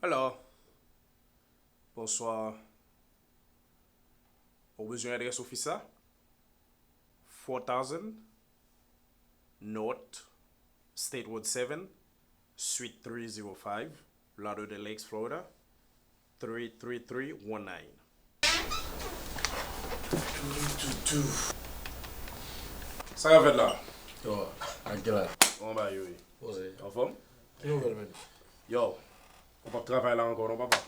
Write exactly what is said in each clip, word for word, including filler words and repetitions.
Hello. Bonswa. Ou bezwen adrès ofis la? Four thousand North State Road seven, Suite three zero five, Lauderdale Lakes, Florida, three three three one nine. Sa k ap fèt la? Yo, ak gen la. Kòman bagay yo ye? Poze. Anfòm? Ki nouvèl, men? Yo, ou p ap travay la ankò non, papa.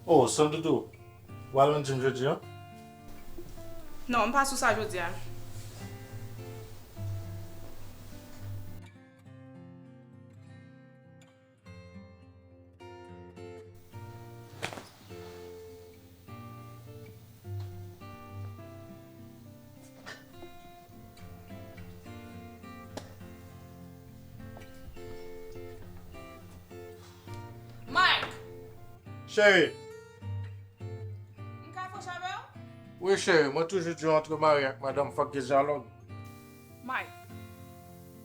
Oh, Sandoudou, w al nan gym jodi a? Non, m pa sou sa jodi a. Mike! Cheri! M ka fòse avè w? Wi, cheri, mwen toujou di w antre mari ak madanm, fòk gen dyalòg. Mike,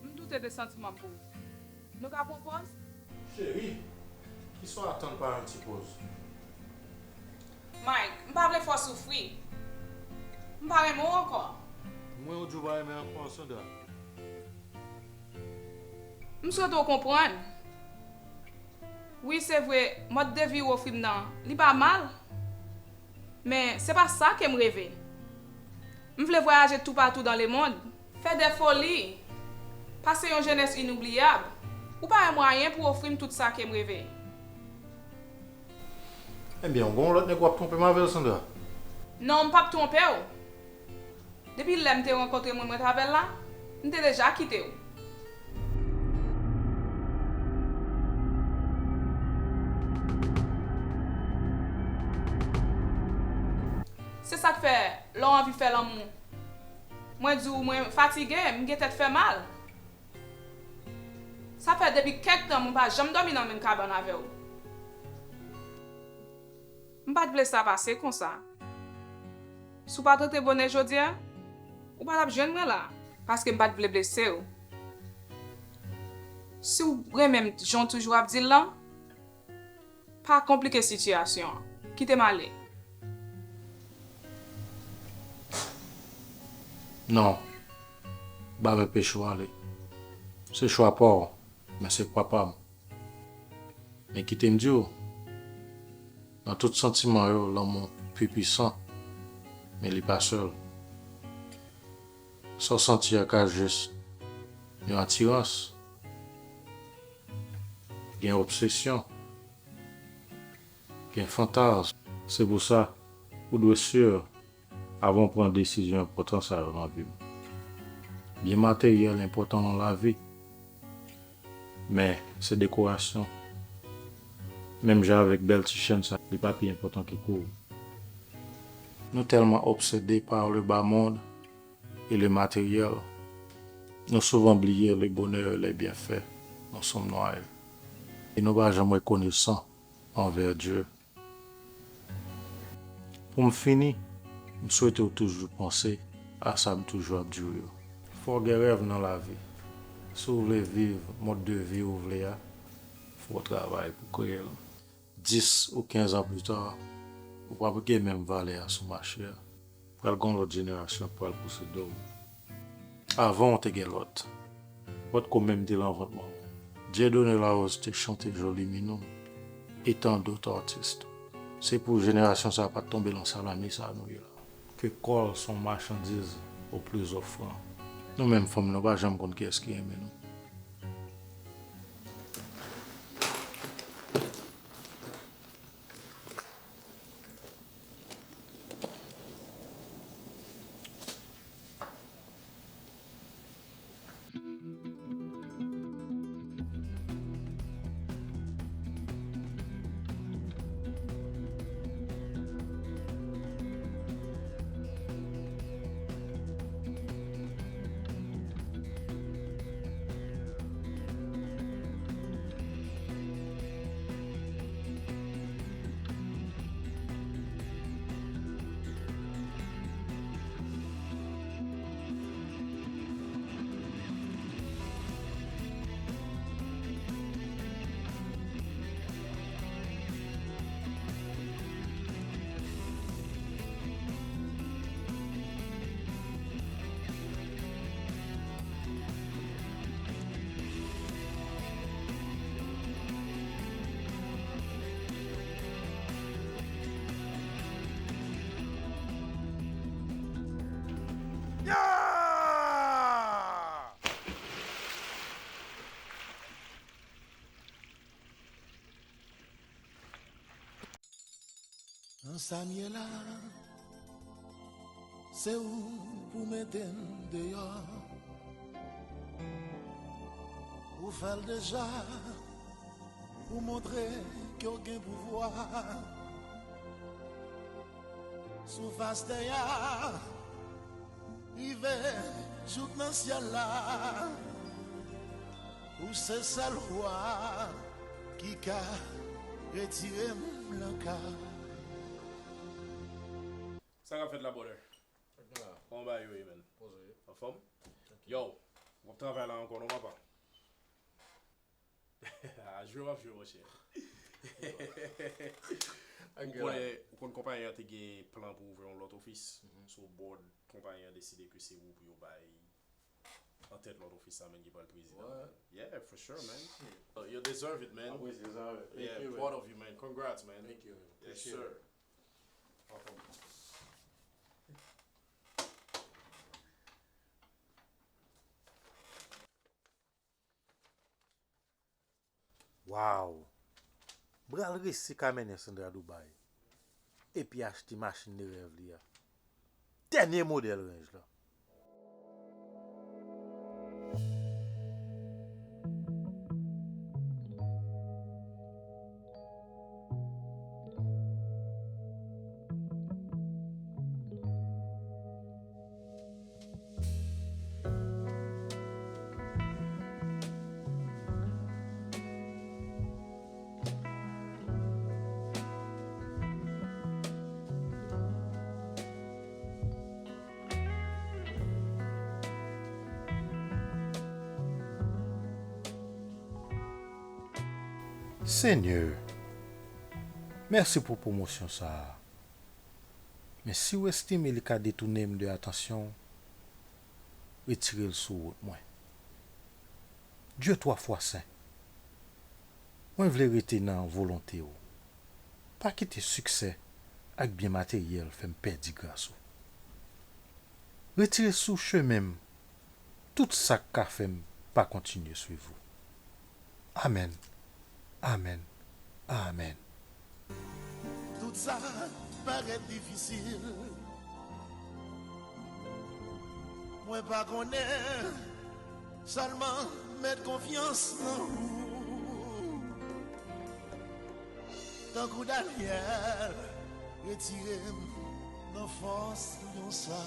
m doute de santiman m pou ou. Nou ka pran pòz? Cheri, kisa w atann pa yon ti pòz? Mike, m pa vle fè w soufri. M pa renmen w ankò. Mwen, ou di w pa renmen ankò, Sandra? M swete w konprann. Wi, se vre, mòd de vi ou ofri m nan, li pa mal. Men, se pa sa ke m reve. M vle vwayaje toupatou dans le monde, fè de foli, pase yon jenès inoubliyab. Ou pa wè mwayen pou w ofri m tout sa ke m reve. Ebyen, ou gen yon lòt nèg w ap twonpe m avè l, Sandra? Non, m p ap twonpe w. Depi lè m te rankontre moun mwen t avè l la, m te deja kite w. Se sa k fè, lè w anvi fè lanmou, mwen di w mwen fatige, m gen tèt fè mal. Sa fè depi kèk tan mwen pa janm dòmi nan menm kabann avè w. M pa t vle sa pase konsa. Si w pa t rantre bonè jodi a, ou pa t ap jwenn mwen la, paske m pa t vle blese w. Si w renmen m jan w toujou ap di l lan, pa konplike sitiyasyon an. Kite m ale. Non. Ba m enpeche w ale. Se chwa pa w, men se chwa pa m. Men kite m di w, nan tout santiman yo, lanmou pi pwisan, men li pa sèl. Sa w santi a ka jis yon atirans, gen obsesyon, gen fantasm. Se pou sa, ou dwe si avan w pran desizyon enpòtan sa yo nan vi w. Byen materyèl enpòtan nan lavi, men se dekorasyon. Menm jan avèk bèl ti chèn sa, li pa pi enpòtan ke kou w. Nou tèlman obsede par le bas monde et le matériel, nou souvan bliye le bonheur et les bienfaits dont nous sommes noyés. E nou pa janm rekonesan anvè Dye. Pou m fini, m swete w toujou panse a sa m toujou ap di w yo. Fò w gen rèv nan lavi. Si w vle viv mòd de vi ou vle a, fò w travay pou kreye l. Dis ou kenz an pita, ou p ap gen menm valè a sou mache a. Pral gen yon lòt jenerasyon k pral pouse do w. Avan w te gen lòt. Ou pa t ko menm te lan vant manman w. Dieudonné Larose te chante Joli Minou, e tant d'autres artistes. Se pou jenerasyon sa a pa t tonbe lan salami sa a nou ye la. Ke kò l se yon machandiz au plus offrant. Nou menm fanm nou pa janm konn kiyès ki renmen nou. Sa m ye la, se ou pou mete m deyò. Ou fè l deja, ou montre ke w gen pouvwa. Sou fas tè a, rive jouk nan syèl la. Ou se sèl wa ki ka retire m nan ka. Sa k ap fèt la, brother? Kòman bagay yo ye, man? Poze. Anfòm? Yo, w ap travay la ankò, non, papa? A jwe w ap jwe, monchè. Ou konnen, ou konn konpayi an te gen plan pou ouvri yon lòt ofis. So, board konpayi an deside ke se ou pou yo bay antèt lòt ofis sa, man, ki pral prezidan, man. Yeah, for sure, man. Uh, you deserve it, man. Apre se sa, thank you, man. Yeah, proud of you, man. Congrats, man. Thank you, man. Yes, sir. Anfòm. Wow! Bral resi ka mennen Sandra Dubai epi achte machin de rèv li a. Dènye modèl Range la. Senyè, mèsi pou pwomosyon sa a. Men si w estime li ka detounen m de atansyon w, retire l sou wout mwen. Dye twa fwa sen, mwen vle rete nan volonte w. Pa kite siksè ak byen materyèl fè m pèdi gras ou. Retire sou chemen m tout sa k ka fè m pa kontinye swiv ou. Amèn. Amèn. Amèn. Tout sa parèt difisil. Mwen pa konnen, sèlman met konfyans nan ou. Tankou Danyèl, retire m nan fòs lyon sa.